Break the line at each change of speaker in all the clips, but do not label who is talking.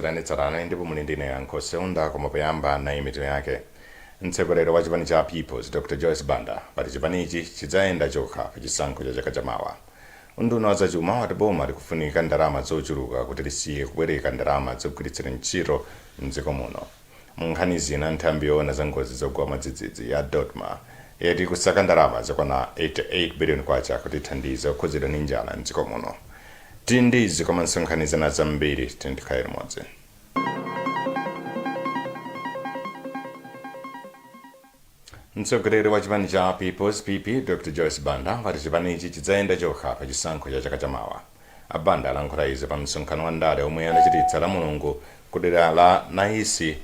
mwatsatanetsatane ndipo muli ndine Yankho Seunda, koma poyamba nayi mitu yake. Mtsogoleri wa chipani cha Peoples Dr Joyce Banda wati chipanichi chidzayenda chokha pa chisankho cha chaka chamawa. Unduna wa zachuma wati boma likufunika ndalama zochuluka kuti lisiye kubwereka ndalama zogwiritsira ntchito mdziko muno. Mu nkhani zina, nthambi yoona za ngozi zogwa mwadzidzidzi ya DoDMA yati ikusaka ndalama zokwana 88 billion kwacha kuti ithandize okhudzidwa ndi njala mdziko muno. Tili ndi izi komanso nkhani zina zambiri, tiyeni tikhale limodzi. Mtsogoleri wa chipani cha Peoples, PP, Dr Joyce Banda wati chipanichi chidzayenda chokha pa chisankho cha chaka chamawa. A Banda alankhula izi pa msonkhano wa ndale omwe anachititsa la Mulungu ku dera la Naisi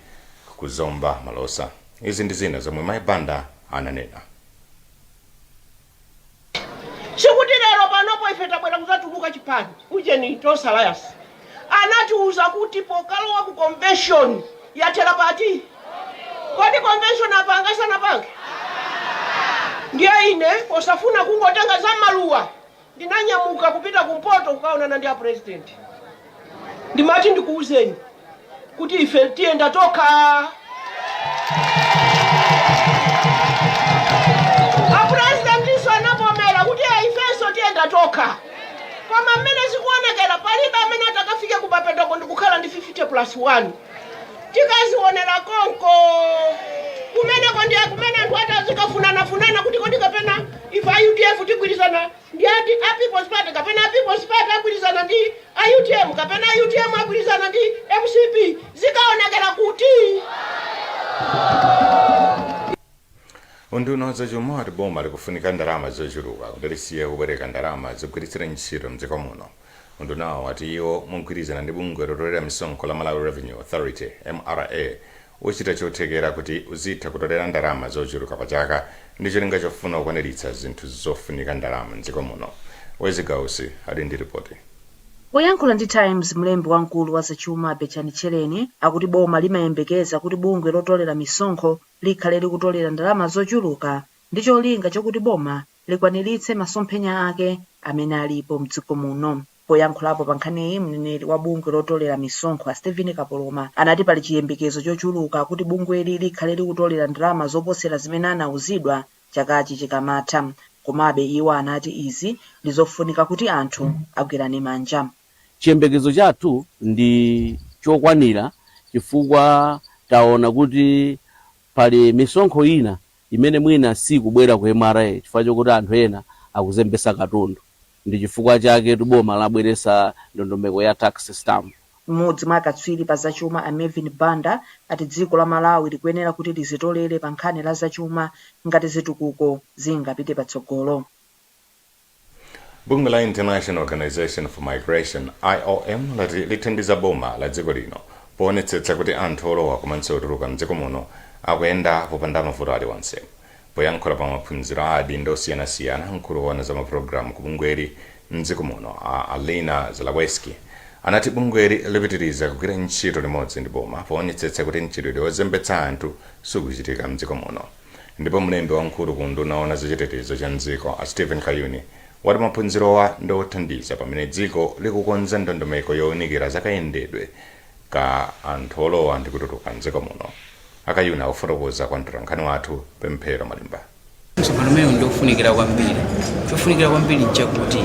ku Zomba Malosa. Izi ndi zina zomwe Mayi Banda ananena.
Sikuti lero panopo ife tabwera kudzatuluka chipani. Ujeni Tonse Alliance anatiuza kuti pokalowa ku convention yathera pati? Kodi convention apanga sanapange? Ndiye ine posafuna kungotenga za maluwa ndinanyamuka kupita kumpoto kukaonana ndi a president. Ndimati ndikuuzeni kuti ife tiyenda tokha. A presidentinso anavomera kuti "Eh, ifenso tiyenda tokha. Koma mmene zikuonekera palibe amene atakafike kumapetoko ndikukhala ndi 50 plus 1. Tikazionera konko kumeneko, ndiye kumene anthu atazikafunanafunana kuti kodi kapena ife a UDF tigwirizana ndi ati a People's Party, kapena a People's Party agwirizana ndi a UTM, kapena a UTM agwirizana ndi MCP, zikaonekera kuti.
Unduna wa zachuma wati boma likufunika ndalama zochuluka kuti lisiye kubwereka ndalama zogwiritsira ntchito mdziko muno. Undunawo wati iwo mogwirizana ndi bungwe lotolera misonkho la Malawi Revenue Authority, mra, uchita chothekera kuti uzitha kutolera ndalama zochuluka pa chaka ndi cholinga chofuna kukwaniritsa zinthu zofunika ndalama mdziko muno. Wezzie Gausi ali ndi ripoti.
Poyankhula ndi Times, mlembi wamkulu wa zachuma Betchani Tchereni akuti boma limayembekeza kuti bungwe lotolera misonkho likhale likutolera ndalama zochuluka ndi cholinga chokuti boma likwaniritse masomphenya ake amene alipo mdziko muno. Poyankhulapo pa nkhaniyi, mneneri wa bungwe lotolera misonkho a Stephen Kapoloma anati pali chiyembekezo chochuluka kuti bungweli likhale likutolera ndalama zoposera zimene anauzidwa chakachi chikamatha. Komabe iwo anati izi ndi zofunika kuti anthu agwirane manja.
Chiyembekezo chathu ndi chokwanira chifukwa taona kuti pali misonkho ina imene mwina sikubwera ku mra chifukwa chokuti anthu ena akuzembesa katundu. Ndi chifukwa chaketu boma labweresa ndondomeko ya tax stamp.
Mmodzi mwa akatswiri pa zachuma a Mervyn Banda ati dziko la Malawi likuyenera kuti lizitolere pa nkhani la zachuma ngati zitukuko zingapite patsogolo.
Bungwe la International Organization for Migration, IOM, lati lithandiza boma la dziko lino poonetsetsa kuti anthu olowa komanso otuluka mdziko muno akuyenda popanda mavuto aliwonse. Poyankhula pa maphunziro a adindo osiyanasiyana, mkulu woona za mapulogalamu ku bungweli mdziko muno a Alina Zalewski anati bungweli lipitiriza kugwira ntchito limodzi ndi boma poonetsetsa kuti mchitidwe wozembetsa anthu sukuchitika mdziko muno. Ndipo mlembi wamkulu ku unduna woona za chitetezo cha mdziko a Steven Kayuni wati maphunzirowa ndi othandiza pamene dziko likukonza ndondomeko yowunikira za kayendedwe ka anthu olowa ndi kutuluka mdziko muno. A Kayuni akufotokoza kwa mtolankhani wathu Pemphero Malimba.
Msonkhano umenewu ndi ofunikira kwambiri. Chofunikira kwambiri nchakuti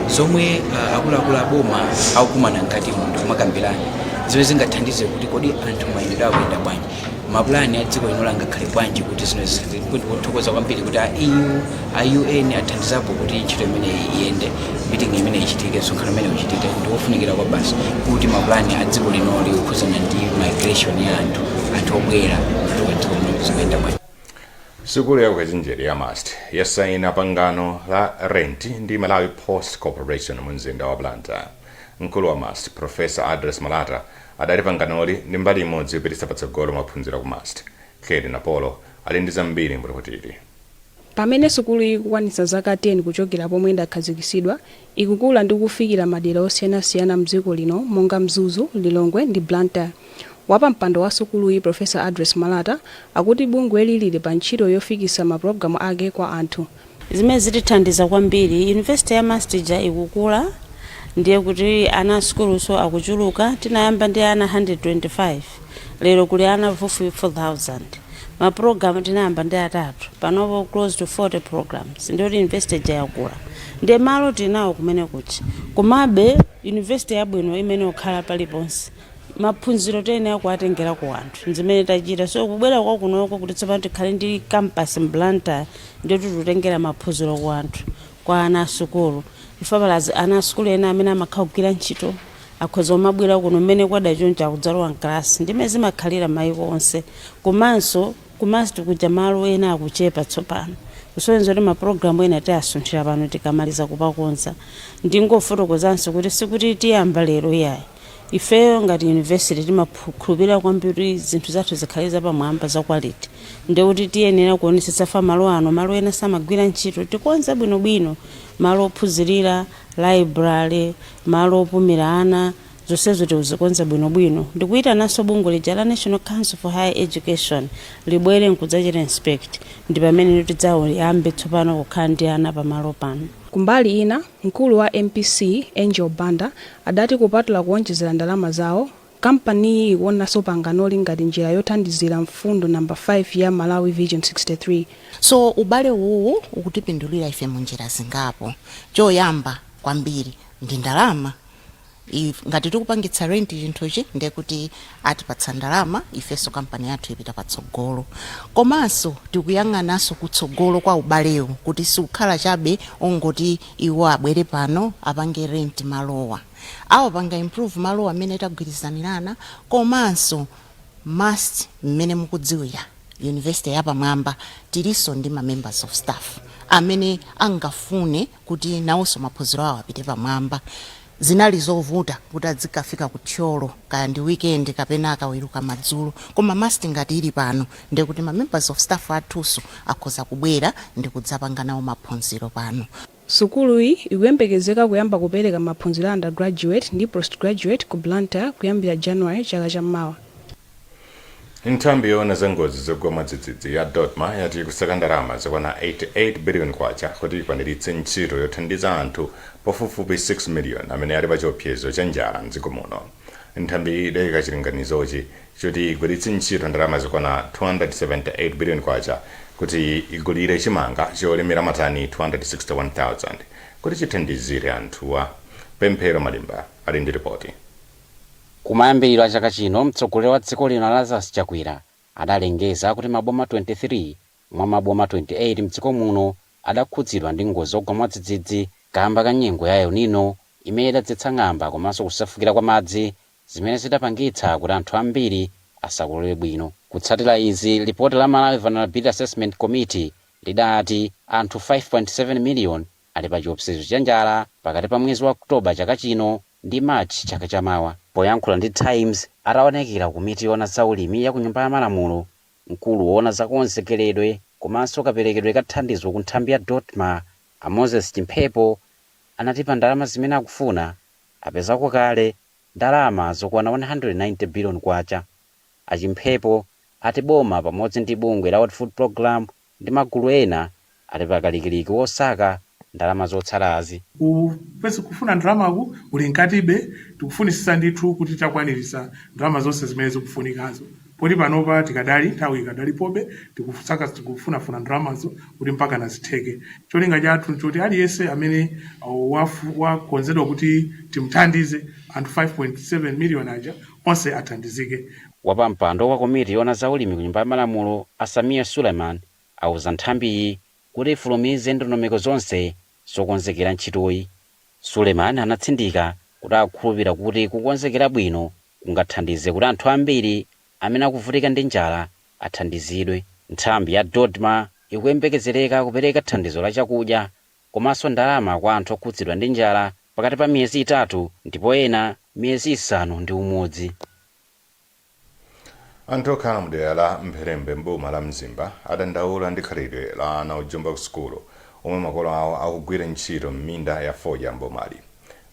zomwe akuluakulu a boma akukumana mkatimo ndi kumakambirana zimene zingathandize kuti kodi anthu mayendedwe akuyenda bwanji, mapulani a dziko lino angakhale bwanji kuti zino kuthokoza kwambiri kuti a EU, a UN athandizapo kuti ntchito imeneyi iyende, meeting imeneyi ichitike, msonkhano umene uchitike ndi wofunikira kwabasi kuti mapulani a dziko linoli okhudzana ndi migration ya anthu, anthu obwera kutuluka dziko lino zikuyenda bwanji.
Sukulu ya ukachenjede ya MUST yasaina pangano la renti ndi Malawi Post Corporation mu mzinda wa Blantyre. Mkulu wa MUST, Professor Address Malata, adati panganoli ndi mbali imodzi yopititsa patsogolo maphunziro ku MUST. Kelly Napolo ali ndi zambiri mu ripotili.
Pamene sukuluyi ikukwanitsa zaka 10 kuchokera pomwe idakhazikitsidwa, ikukula ndi kufikira madera osiyanasiyana mdziko lino monga Mzuzu, Lilongwe ndi Blantyre. Wapampando wa sukuluyi Professor Address Malata akuti bungweli lili pa ntchito yofikitsa mapulogalamu ake kwa anthu.
Zimene zitithandiza kwambiri, University ya MUST ija ikukula. Ndiye kuti ana asukuluso akuchuluka. Tinayamba ndi ana 125, lero kuli ana pafupifupi 4000. Mapulogalamu tinayamba ndi atatu, panopo close to 40 programs. Ndiye kuti university yakula, ndiye malo tinawo kumene kuchi. Komabe university yabwino imene ukhala paliponse, maphunziro tiyenera kuwatengera ku anthu, zimene tachita. So kubwera kwa kunoko kuti tsopano tikhale ndi campus m'Blantyre, ndiye kuti tikutengera maphunziro ku anthu, kwa ana asukulu. Ife palazi ana asukulu ena amene amakhala kugwira ntchito akhoza kumabwera kuno mmene kwada choncho, akudzalowa mkalasi, ndimene zimakhalira mayiko onse. Komanso ku MUST kuja malo ena akuchepa tsopano, kusonyeza kuti mapulogalamu ena tiyasunthira pano tikamaliza kupakonza. Ndingofotokozanso kuti sikuti tiyamba lero, iyayi. Ifeyo ngati university timakhulupirira kwambiri zinthu zathu zikhale zapamwamba, za quality. Ndikuti tiyenera kuonetsetsa fa malo ano, malo ena samagwira ntchito, tikonze bwinobwino malo ophunzirira, library, malo opumira ana, zonsezo tizikonza bwinobwino. Ndikuyitananso bungwe lija la National Council for Higher Education libwere nkudzachita inspect, ndi pamene tidzayambe tsopano kukhala ndi ana pamalo pano.
Kumbali ina, mkulu wa MPC Angel Banda adati kupatula kuwonjezera ndalama zawo, kampaniyi ikuonanso panganoli ngati njira yothandizira mfundo namba 5 ya Malawi Vision 63.
So ubale uwu ukutipindulira ife munjira zingapo. Choyamba kwambiri ndi ndalama. Ngati tikupangitsa rent chinthuchi, ndiye kuti atipatsa ndalama ifenso, kampani yathu ipita patsogolo. Komanso tikuyang'ananso kutsogolo kwa ubalewu, kuti sikukhala chabe ongoti iwo abwere pano apange rent malowa, awapanga improve malowa amene tagwirizanirana. Komanso MUST, mmene mukudziwira, university yapamwamba, tilinso ndi ma members of staff amene angafune kuti nawonso maphunziro awo apite pamwamba. Zinali zovuta kuti adzikafika ku Thyolo kaya ndi weekend kapena akaweruka madzulo, koma MUST ngati ili pano, ndekuti ma members of staff athunso akhoza kubwera ndi kudzapanga nawo maphunziro pano.
Sukuluyi ikuyembekezeka kuyamba kupereka maphunziro a undergraduate ndi postgraduate ku Blantyre kuyambira January chaka cham'mawa.
Nthambi yoona za ngozi zogwa mwadzidzidzi ya DoDMA yati kusaka ndalama zokwana 88 billion kwacha kuti ikwaniritse ntchito yothandiza anthu pafupifupi 6 million amene ali pa chiopsezo cha njala mdziko muno. Nthambi idayika chilinganizochi choti igwiritse ntchito ndalama zokwana 278 billion kwacha kuti igulire chimanga cholemera matani 261,000 kuti chithandizire anthuwa. Pemphero Malimba ali ndi ripoti.
Kumayambiriro a chaka chino, mtsogoleri wa dziko lino Lazarus Chakwera adalengeza kuti maboma 23 mwa maboma 28 mdziko muno adakhudzidwa ndi ngozi zogwa mwadzidzidzi kamba ka nyengo ya El Nino, imene idadzetsa ng'amba komanso kusefukira kwa madzi, zimene zidapangitsa kuti anthu ambiri asakolole bwino. Kutsatira izi, lipoti la Malawi Vulnerability Assessment Committee lidati anthu 5.7 million ali pa chiopsezo cha njala pakati pa mwezi wa Oktoba chaka chino ndi March chaka chamawa. Poyankhula ndi Times ataonekera komiti yoona zaulimi ya ku Nyumba ya Malamulo, mkulu woona zakonzekeredwe komanso kaperekedwe ka thandizo ku nthambi ya DoDMA, a Moses Chimphepo, anati pa ndalama zimene akufuna apezako kale ndalama zokwana 190 billion kwacha. Achimphepo ati boma pamodzi ndi bungwe la World Food Program ndi magulu ena ali pakalikiliki wosaka ndalama zotsalazi.
Kupeza kufuna ndalamaku uli mkatibe. Tikufunisisa ndithu kuti takwanirisa ndalama zonse zimene zikufunikazo, poti panopa tikadali, nthawi ikadalipobe, tikusaka, tikufunafuna ndalamazo kuti mpaka nazitheke. Cholinga chathu nchoti aliyense amene wakonzedwa kuti timuthandize, anthu 5.7 million aja onse athandizike.
Wapampando wa komiti yoona zaulimi ku Nyumba ya Malamulo, a Sameer Suleman, auza nthambiyi kuti ifulumize ndondomeko zonse zokonzekera ntchitoyi. Suleman anatsindika kuti akukhulupirira kuti kukonzekera bwino kungathandize kuti anthu ambiri amene akuvutika ndi njala athandizidwe. Nthambi ya DoDMA ikuyembekezereka kupereka thandizo la chakudya komanso ndalama kwa anthu okhudzidwa ndi njala pakati pa miyezi 3 ndipo ena miyezi 6.
Anthu okhala mdera la Mpherembe mboma la Mzimba adandaula ndi khalidwe la ana ojomba ku sukulu omwe makolo awo akugwira ntchito m'minda ya fodya mbomali.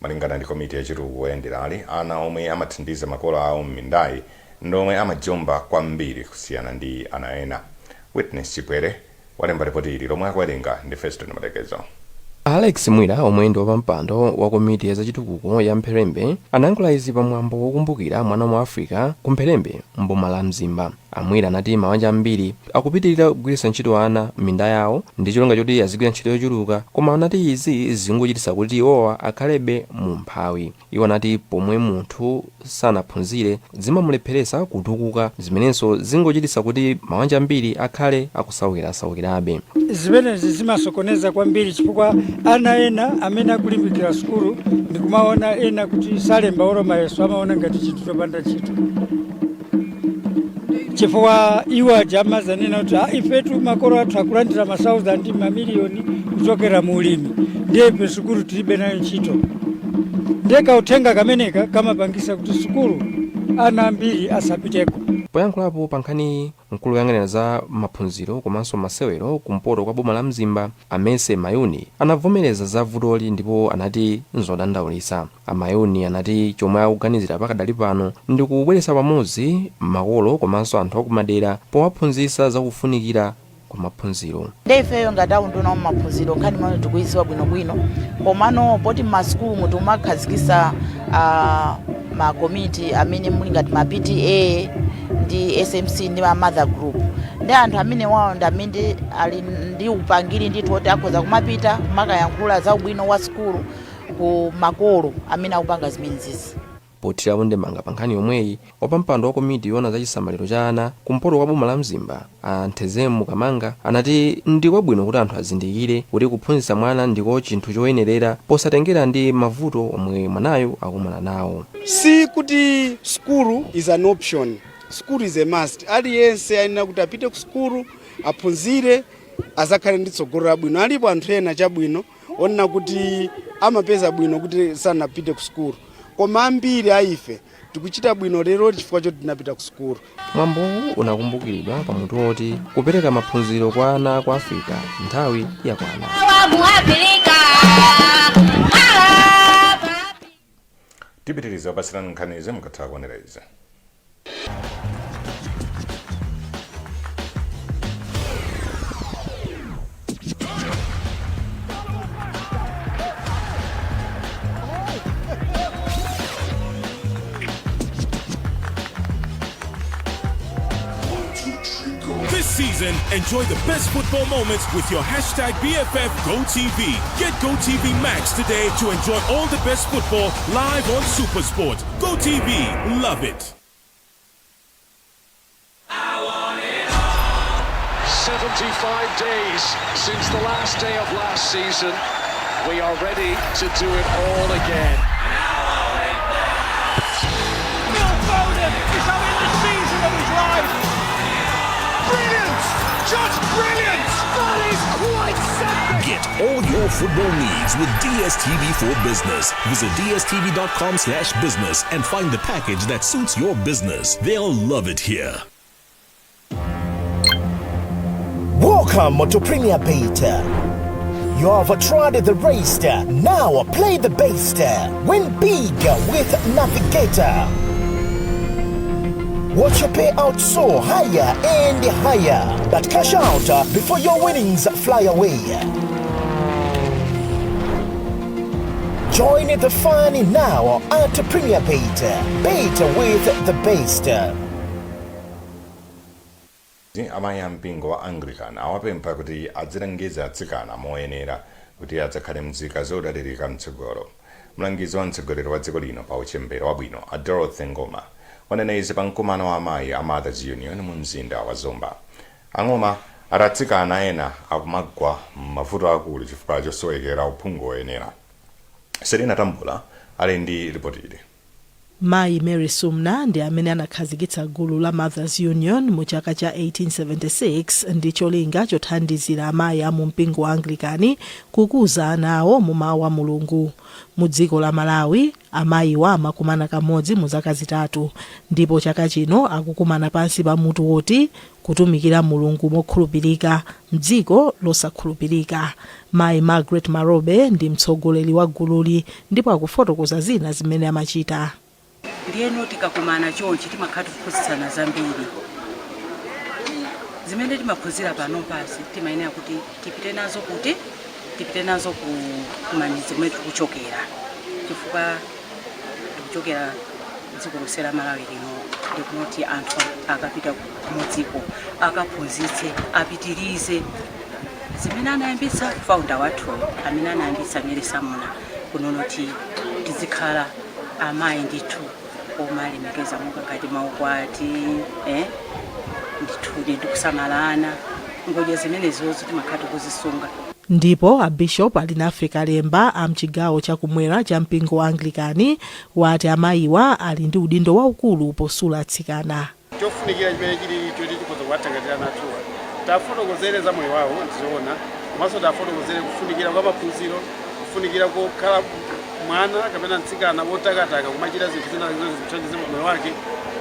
Malingana ndi komiti yachitukuko ya nderali, ana omwe amathandiza makolo awo m'mindayi ndi omwe amajomba kwambiri kusiyana ndi ana ena. Witness Chipwere walemba ripoti ili lomwe akuwerenga ndi Feston Matekezo.
Alex Mwira, omwe ndi wapampando wa komiti ya zachitukuko ya Mpherembe, anayankhula izi pamwambo wokumbukira mwana wa Africa ku Mpherembe mboma la Mzimba. Amwira anati mabanja ambiri akupitirira kugwiritsa ntchito ana m'minda yawo ndi cholinga choti azigwira ntchito yochuluka, koma anati izi zingochititsa kuti iwowa akhalebe mu umphawi. Iwo anati pomwe munthu sanaphunzire zimamulepheretsa kutukuka, zimenenso zingochititsa kuti mabanja ambiri akhale akusaukirasawukirabe.
Zimenezi zimasokoneza kwambiri chifukwa ana ena amene akulimbikira sukulu ndikumaona ena kuti salemba olo mayeso, amaona ngati chinthu chopanda ntchito, chifukwa iwo aja amazanena kuti, "Ah, ifetu makolo athu akulandira ma 1000, mamiliyoni kuchokera mu ulimi, ndiye ife sukulu tilibe nayo ntchito." Ndiye kauthenga kameneka kamapangisa kuti sukulu ana ambiri asapiteko.
Poyankhulapo pa nkhaniyi, mkulu woyang'anira za maphunziro komanso masewero kumpoto kwa boma la Mzimba, Amese Mayuni, anavomereza za vutoli ndipo anati nzodandaulitsa. Amayuni anati chomwe akuganizira pakadali pano ndi kubweretsa pamodzi makolo komanso anthu akumadera powaphunzitsa zakufunikira kwa maphunziro.
Nde ifeyo ngati aunduna wa maphunziro, nkhani imene tikuiziwa bwinobwino, komano poti m'masukulu muti umakhazikisa makomiti amene muli ngati ma PTA ndi SMC ndi ma mother group, ndi anthu amene wawo ndi amene ali ndi upangiri ndithu oti akhoza kumapita kumakayankhula za ubwino wa sukulu ku makolo amene akupanga zimenezi.
Pothirapo ndemanga pa nkhani yomweyi, wapampando wa komiti yoona za chisamaliro cha ana kumpoto kwa boma la Mzimba, a Nthezemu Kamanga, anati ndi kwabwino kuti anthu azindikire kuti kuphunzitsa mwana ndiko chinthu choyenerera posatengera ndi mavuto omwe mwanayo akumana nawo.
Si kuti school is an option, school is a must. Aliyense ayenera kuti apite ku sukulu, aphunzire, azakhale ndi tsogolo labwino. Alipo anthu ena chabwino onena kuti amapeza bwino kuti sanapite ku sukulu, koma ambiri a ife tikuchita bwino lero chifukwa choti tinapita ku sukulu.
Mwambowu unakumbukiridwa pamutu woti kupereka maphunziro kwa ana ku Africa, nthawi yakwana.
Mu Africa.
Tipitiriza kupatsirani nkhanizi mukatha kuonera izi.
This season, enjoy the best football moments with your hashtag BFF GoTV. Get GoTV Max today to enjoy all the best football live on Supersport. GoTV, love it.
75 days since the last day of last season. We are ready to do it all again.
Phil Foden is having the season of his life.
Brilliant! Just brilliant! That is quite something!
Get all your football needs with DSTV for Business. Visit dstv.com/business and find the package that suits your business. They'll love it here.
Welcome to Premier Bet. You have tried the rest. Now play the best. Win big with Navigator. Watch your payout soar higher and higher. But cash out before your winnings fly away. Join the fun now at Premier Bet. Bet with the best.
Amayi ampingo wa Anglican awapempha kuti adzilangiza atsikana moyenera kuti adzakhale mzika zodalirika mtsogolo. Mlangizi wa mtsogoleri wa dziko lino pa uchembere wabwino, a Dorothy Ngoma, wanena izi pa mkumano wa amayi a Mothers Union mu mzinda wa Zomba. Angoma ati atsikana ena akumagwa m'mavuto akulu chifukwa chosowekera uphungu woyenera. Selina Tambula ali ndi ripoti ili.
Mayi Mary Sumner ndi amene anakhazikitsa gulu la Mothers Union mu chaka cha 1876 ndi cholinga chothandizira amayi a mu mpingo wa Anglikani kukuza ana awo mu mawu a Mulungu. Mu dziko la Malawi, amayiwa amakumana kamodzi mu zaka 3, ndipo chaka chino akukumana pansi pa mutu woti kutumikira Mulungu mokhulupirika mdziko losakhulupirika. Mayi Margaret Marobe ndi mtsogoleri wa gululi ndipo akufotokoza zina zimene amachita.
Ndiyeno tikakumana chonchi timakhala tikuphunzitsana zambiri. Zimene timaphunzira pano pasi timayenera kuti tipite nazo kuti Tipite nazo ku kumamidzi kumene tikuchokera, chifukwa tikuchokera dziko lonse la Malawi lino. Ndikunoti anthu akapita kumudziko akaphunzitse, apitirize zimene anayambitsa founder wathu, amene anayambitsa Mary Sumner, kunonoti tizikhala amayi ndithu omalemekeza monga ngati maukwati, ndithu ndikusamalana. Ngodya zimenezozo timakhala tikuzisunga.
Ndipo a Bishop Alinafe Kalemba a mchigawo chakumwera cha mpingo wa Anglikani wati amayiwa ali ndi udindo waukulu posula atsikana.
Chofunikira chimene chili choti chikhoza kuwathangatira athuwa, tafotokozere za moyo wawo, ndizoona, komanso tafotokozere kufunikira kwa maphunziro, kufunikira kokhala mwana kapena mtsikana wotakataka kumachita zinthu zina zimene zimuthandize moyo wake,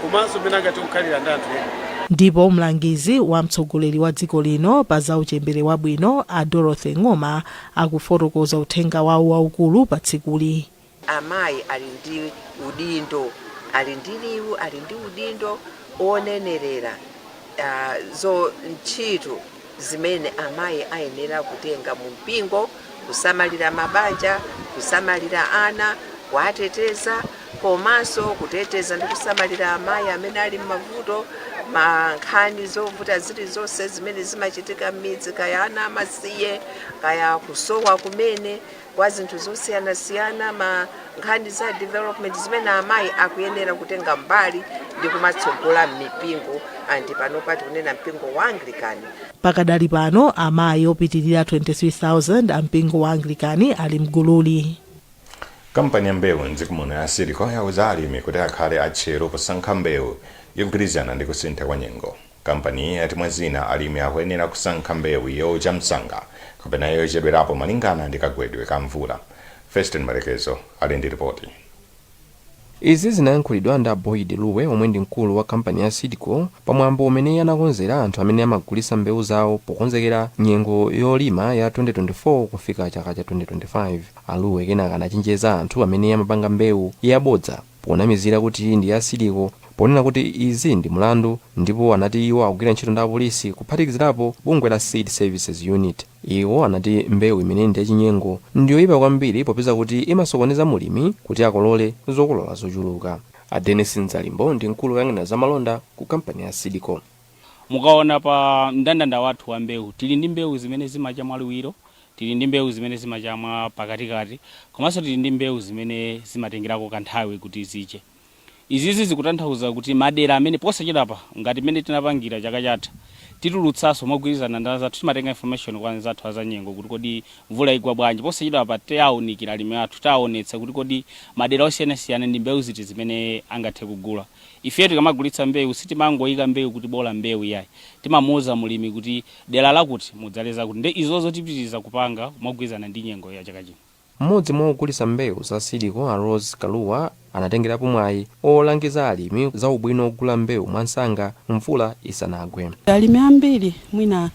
komanso mmene angathe kukhalira ndi anthu ena.
Ndipo mlangizi wa mtsogoleri wa dziko lino pa zauchembere wabwino, a Dorothy Ng'oma, akufotokoza uthenga wawo waukulu pa tsikuli.
Amayi ali ndi udindo, ali ndi liwu, ali ndi udindo onenerera zo ntchito zimene amayi ayenera kutenga mu mpingo, kusamalira mabanja, kusamalira ana, kuwateteza, komanso kuteteza ndi kusamalira amayi amene ali m'mavuto, mankhani zovuta zilizonse zimene zimachitika m'midzi, kaya ana amasiye, kaya kusowa kumene kwa zinthu zosiyanasiyana, ma nkhani za development zimene amayi akuyenera kutenga mbali ndi kumatsogola m'mipingo, and panopa tikunena mpingo wa Anglican.
Pakadali pano amayi opitirira 23,000 a mpingo wa Anglikani ali mgululi.
Kampani ya mbewu mdziko muno ya Seed Co yauza alimi kuti akhale atcheru posankha mbewu yogwirizana ndi kusintha kwa nyengo. Kampaniyi yati mwa zina alimi akuyenera kusankha mbewu yocha msanga kapena yochedwerapo malingana ndi kagwedwe ka mvula. Feston Malekezo ali ndi ripoti.
Izi zinayankhulidwa ndi a Boyd Luwe, omwe ndi mkulu wa kampani ya Seed Co, pamwambo umene anakonzera anthu amene amagulitsa mbewu zawo pokonzekera nyengo yolima ya 2024 kufika chaka cha 2025. Aluwe kenaka anachenjeza anthu amene amapanga mbewu yabodza ponamizira kuti ndi ya Seed Co, ponena kuti izi ndi mlandu, ndipo anati iwo akugwira ntchito ndi apolisi kuphatikizirapo bungwe la Seed Services Unit. Iwo anati mbewu imene ndi yachinyengo ndiyoyipa kwambiri popeza kuti imasokoneza mulimi kuti akolole zokolola zochuluka. A Denis Nzalimbo ndi mkulu woyang'anira zamalonda ku kampani ya Seed Co.
Mukaona pa mndandanda wathu wa mbewu, tili ndi mbewu zimene zimacha mwaliwiro, tili ndi mbewu zimene zimacha mwa pakatikati, komanso tili ndi mbewu zimene zimatengerako kanthawi kuti ziche. Izizi zikutanthauza kuti madera amene posachedwapa, ngati mmene tinapangira chaka chatha, titulutsanso mogwirizana ndi anzathu. Timatenga information kwa anzathu azanyengo kuti kodi mvula igwa bwanji. Posachedwapa tiyawunikira alimi athu, taonetsa kuti kodi madera osiyanasiyana ndi mbewu ziti zimene angathe kugula. Ife tikamagulitsa mbewu sitimangoyika mbewu kuti bola mbewu, iyayi. Timamuuza mulimi kuti dera lakuti mudzaleza kuti, ndi izozo tipitiriza kupanga mogwirizana ndi nyengo ya chaka chino.
Mmodzi mwa ogulitsa mbewu za Seed Co, a Rose Kaluwa, anatengerapo mwayi olangiza alimi za ubwino ogula mbewu mwansanga mvula isanagwe.
Alimi ambiri mwina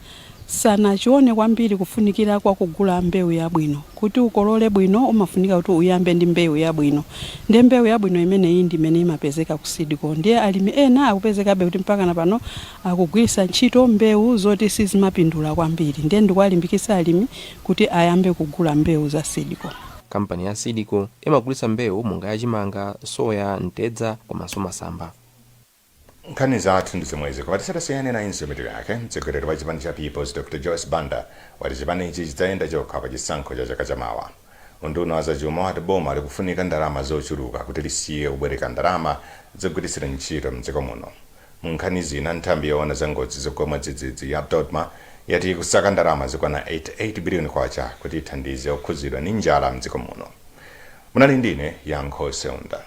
sanachione kwambiri kufunikira kwa kugula mbewu yabwino. Kuti ukolole bwino umafunika kuti uyambe ndi mbewu yabwino, ndiye mbewu yabwino imeneyi ndi imene imapezeka ku Seed Co. Ndiye alimi ena akupezekabe kuti mpaka pano akugwiritsa ntchito mbewu zoti sizimapindula kwambiri. Ndiye ndikuwalimbikitsa alimi kuti ayambe kugula mbewu za Seed Co.
Kampani ya Seed Co imagulitsa mbewu monga yachimanga, soya, mtedza komanso masamba.
Nkhani zathu ndi zomwezi, koma tisadasiyane nayinso mitu yake. Mtsogoleri wa chipani cha Peoples, Dr Joyce Banda, wati chipanichi chidzayenda chokha pa chisankho cha chaka chamawa. Unduna wa zachuma wati boma likufunika ndalama zochuluka kuti lisiye kubwereka ndalama zogwiritsira ntchito mdziko muno. Mu nkhani zina, nthambi yoona za ngozi zogwa mwadzidzidzi ya DoDMA yati ikusaka ndalama zokwana 88 biliyoni kwacha kuti ithandize okhudzidwa ndi njala mdziko muno. Munali ndine Yankho Seunda.